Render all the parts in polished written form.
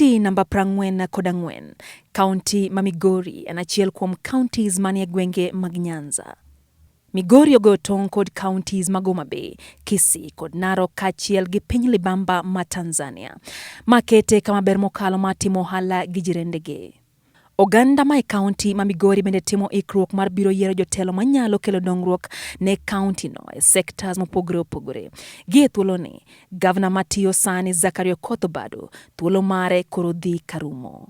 Kaunti namba 44, kaunti ma Migori en achiel kuom counties manie gwenge mag Nyanza. Migori ogoyo tong' kod counties mag Homa Bay, Kisii kod Narok kaachiel gi piny libamba ma Tanzania. Ma kete kama ber mokalo mar timo ohala gi jirendege. Oganda ma e kaunti ma Migori bende timo ikruok mar biro yiero jotelo manyalo kelo dongruok ne kaunti no e sectors mopogore opogore. Gi e thuoloni, gavana matiyo sani Zachary Okoth Obado thuolo mare koro dhi karumo.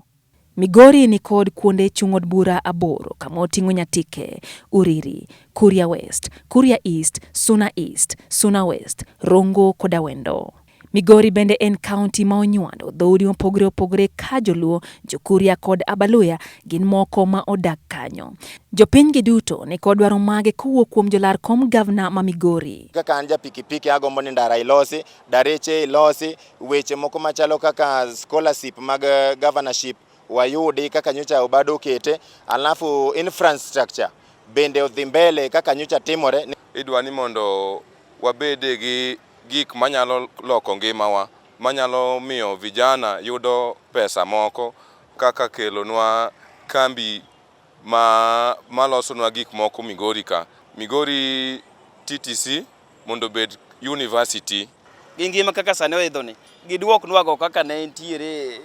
Migori ni kod kuonde chung' od bura aboro kama oting'o Nyatike, Uriri, Kuria West, Kuria East, Suna East, Suna West, Rongo kod Awendo. Migori bende en kaunti ma onywando dhoudi mopogore opogore ka Joluo, Jokuria kod Abaluya gin moko ma odak kanyo. Jopiny gi duto ni kod dwaro mage kowuok kuom jolar kom gavna ma Migori. Kaka an ja pikipiki agombo ni ndara ilosi, dareche ilosi, weche moko machalo kaka scholarship mag governorship wayudi kaka nyocha Obado okete, alafu infrastructure bende odhi mbele kaka nyocha timore. Idwa ni mondo wabede gi gik manyalo loko ngimawa, manyalo miyo vijana yudo pesa moko kaka kelonwa kambi ma malosonwa gik moko Migori ka. Migori TTC mondo obed university. Gi ngima kaka sani oidhoni, giduoknwago kaka ne entiere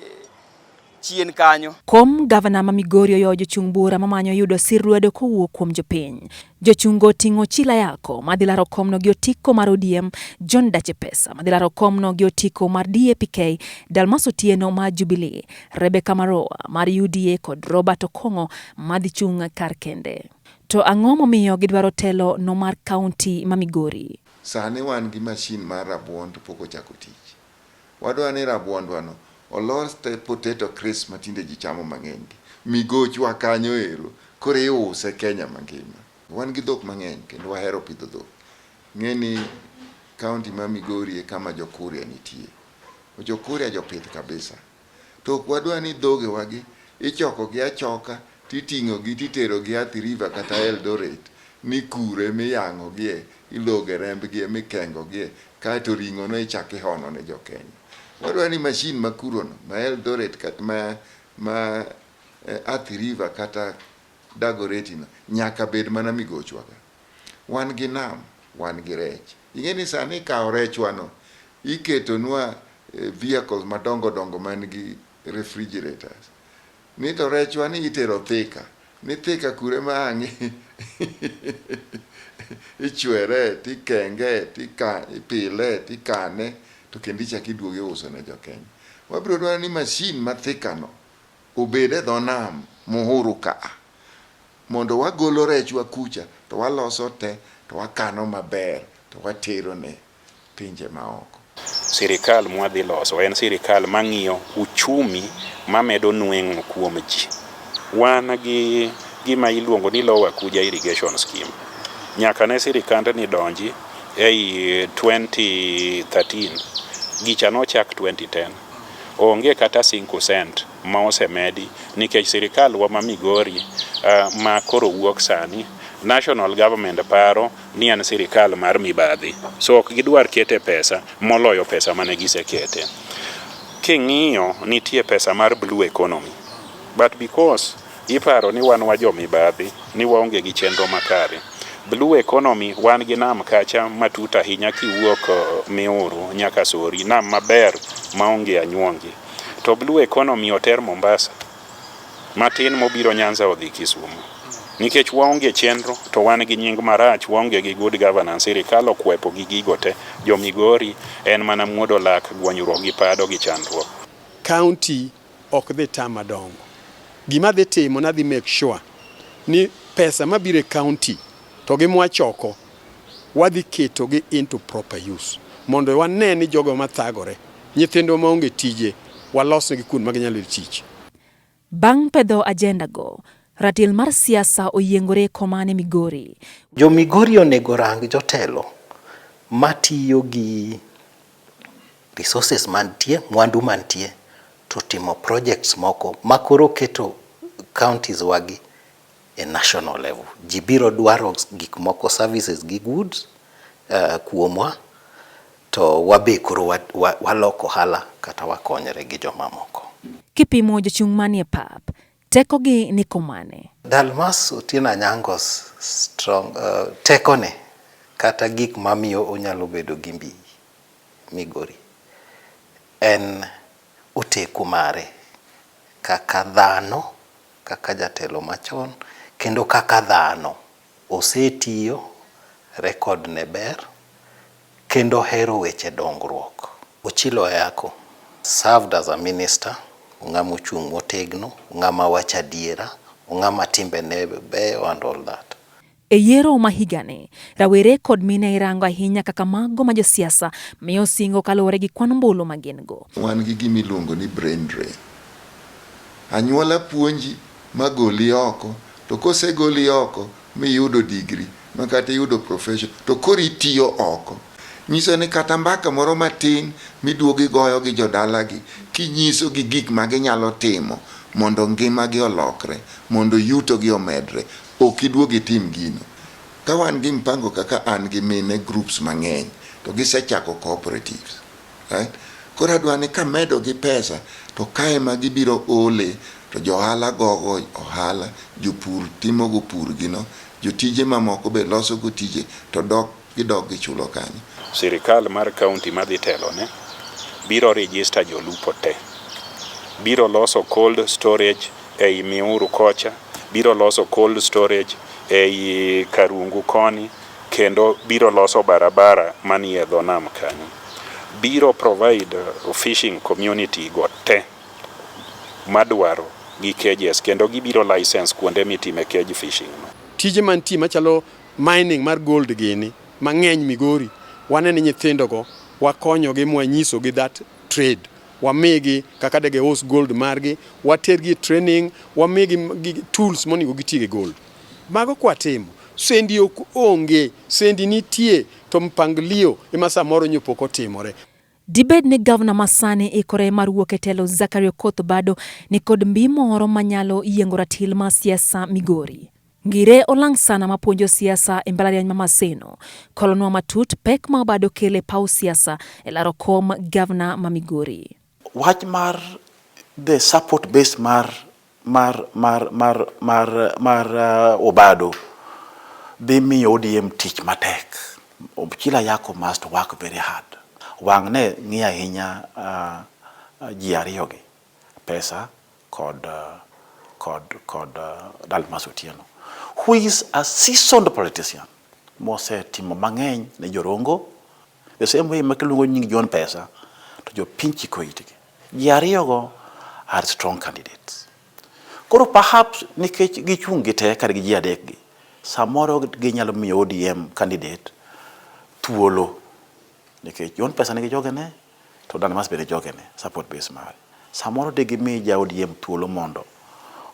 chien kanyo. Kom gavana ma Migori oyoyo jochung' bura mamanyo yudo sir lwedo kowuok kuom jopiny. Jochung'go oting'o Chila Yako madhi laro komno gi otiko mar ODM, John Dache Pesa madhi laro komno gi otiko mar DAPK, Dalmas Otieno mar Jubilee, Rebecca Maroa mar UDA kod Robert Okong'o madhi chung' kar kende. To ang'o momiyo gidwaro telo no mar kaunti ma Migori? Sani wan gi mashin mar rabuon to pok ochako tich. Wadwa ni rabuondwa no olos te potato crisp ma tinde ji chamo mang'eny gi. Migochwa kanyo ero koro iuse Kenya mangima. Wan gi dhok mang'eny kendo wahero pidho dhok. Ng'e ni kaunti ma Migori e kama jo Kuria nitie. Jo Kuria jopith kabisa. To ok wadwa ni dhogewa gi ichoko gi achoka titing'o gi titero gi Athi River kata Eldoret ni kure miyang'o gie, iloge rembgi mikengo gie, kaeto ring'o no ichako ihono ne jo Kenya. Wadwa ni mashin ma kuro no, ma Eldoret kata ma Athi River kata Dagoretti no, nyaka bed mana migochwa ka. Wan gi nam, wan gi rech. Ing'e ni sani ikawo rechwa no, iketonwa vehicles madongo dongo man gi refrigerators. Ni to rechwa ni itero Thika. Ni Thika kure ma ang' ichwere, tikenge, ipile, tikane, to kendo ichako iduogo iuso ne jo Kenya. Wabiro dwaro ni mashin ma Thika no obed e dho nam Muhuru ka mondo wagolo rechwa kucha to waloso te to wakano maber to watero ne pinje maoko. Sirikal mwadhi loso en sirikal mang'iyo uchumi mamedo nweng'o kuom ji. Wan gi gima iluongo ni Lower Kuja Irrigation Scheme. Nyaka ne sirikandni donji ei 2013, gicha nochak 2010. Onge kata single cent ma osemedi nikech sirikal wa ma Migori ma koro wuok sani, national government paro ni en sirikal mar mibadhi. So ok gidwar kete pesa moloyo pesa mane gisekete. King'iyo nitie pesa mar blue economy. But because iparo ni wan wa jo mibadhi, ni waonge gi chenro makare. Blue economy wan gi nam kacha matut ahinya kiwuok Miuru nyaka Sori, nam maber maonge anyuongi. To blue economy oter Mombasa. Matin mobiro Nyanza odhi Kisumu. Nikech waonge chenro to wan gi nying marach, waonge gi good governance, sirikal okwepo gi gigo te. Jo Migori en mana muodo lak, gwonyruok gi pado gi chandruok. County ok dhi tama dongo. Gima adhi timo nadhi make sure ni pesa mabiro e county to gi mwachoko wadhi keto gi into proper use mondo wane ni jogo mathagore, nyithindwa maonge tije, walosnegi kuond ma ginyalo yudo tich. Bang' pedho ajenda go, ratil mar siasa oyiengore komane Migori. Jo Migori onego rang jotelo matiyo gi resources mantie, mwandu mantie to timo projects moko makoro keto counties wagi e national level. Ji biro dwaro gik moko, services gi goods kuomwa to wabe koro waloko ohala kata wakonyre gi jomamoko. Kipimo jochung' manie pap, tekogi ni komane? Dalmas Otieno Anyango's strong tekone kata gik mamiyo onyalo bedo gi mbi Migori en oteku mare kaka dhano, kaka jatelo machon kendo kaka dhano. Osetiyo, record ne ber kendo ohero weche dongruok. Ochilo Ayako served as a minister, ong'ama ochung' motegno, ong'ama wacho adiera, ong'ama timbene beyo and all that. E yiero ma higani, rawere kod mine irango ahinya kaka mago ma josiasa miyo singo kaluwore gi kwan ombulu ma gin go. Wan gi gima iluongo ni brain drain. Anyuola puonji ma goli oko, to kosegoli oko miyudo degree ma kata iyudo profession to koro itiyo oko. Nyiso ni kata mbaka moro matin miduogo igoyo gi jodalagi kinyisogi gik ma ginyalo timo mondo ngimagi olokre, mondo yutogi omedre, ok iduog itim gino. Ka wan gi mpango kaka an gi mine groups mang'eny to gisechako cooperatives. Right? Koro adwa ni kamedo gi pesa to kae ma gibiro ole to johala gogo ohala, jopur timogo purgino, jotije mamoko be losogo tije to dok gidok gichulo kanyo. Sirikal mar kaunti madhi telone biro register jolupo te. Biro loso cold storage ei Miuru kocha, biro loso cold storage ei Karungu koni, kendo biro loso barabara manie dho nam kanyo. Biro provide fishing community go te madwaro gi cages kendo gibiro license kuonde mitime cage fishing no. Tije mantie machalo mining mar gold gini mang'eny Migori, wane ni nyithindogo wakonyogi mwanyisogi that trade, wamigi kaka de gius gold margi, watergi e training, wamigi tools monego giti gi gold. Mago kwatimo, sendi ok onge, sendi nitie to mpangilio ema samoro nyo pok otimore. Dibed ni gavana masani ikore mar wuok e telo Zachary Okoth Obado ni kod mbi moro manyalo yiengo ratil mar siasa Migori? Ngire Olang' Sana mapuonjo siasa e mbalariany ma Maseno kolonwa matut pek ma Obado kelo e paw siasa e laro kom gavana ma Migori. Wach mar the support base mar mar mar mar mar mar Obado dhi miyo ODM tich matek. Ochilo Ayako must work very hard. Wang' ne ng'i ahinya ji ariyogi, Pesa kod kod kod Dalmas Otieno, who is a seasoned politician mosetimo mang'eny ne Jorongo. The same way ma kiluongo nying John Pesa to jopiny chiko itgi. Ji ariyogo are strong candidates. Koro perhaps nikech gichung' gi te kar gi ji adek gi, samoro ginyalo miyo ODM candidate thuolo nikech John Pesa nigi jogene to Dalmas bende jogene, support base mare. Samoro de gimi ja ODM thuolo mondo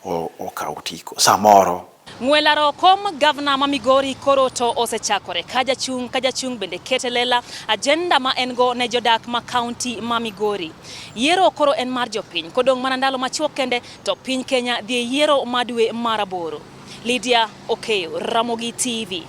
okaw otiko. Samoro. Ng'we laro kom gavana ma Migori koro to osechakore ka jachung' ka jachung' bende kete lela agenda ma en go ne jodak ma kaunti ma Migori. Yiero koro en mar jopiny kodong' mana ndalo machuok kende to piny Kenya dhi e yiero ma dwe mar aboro. Lydia Okeyo, Ramogi TV.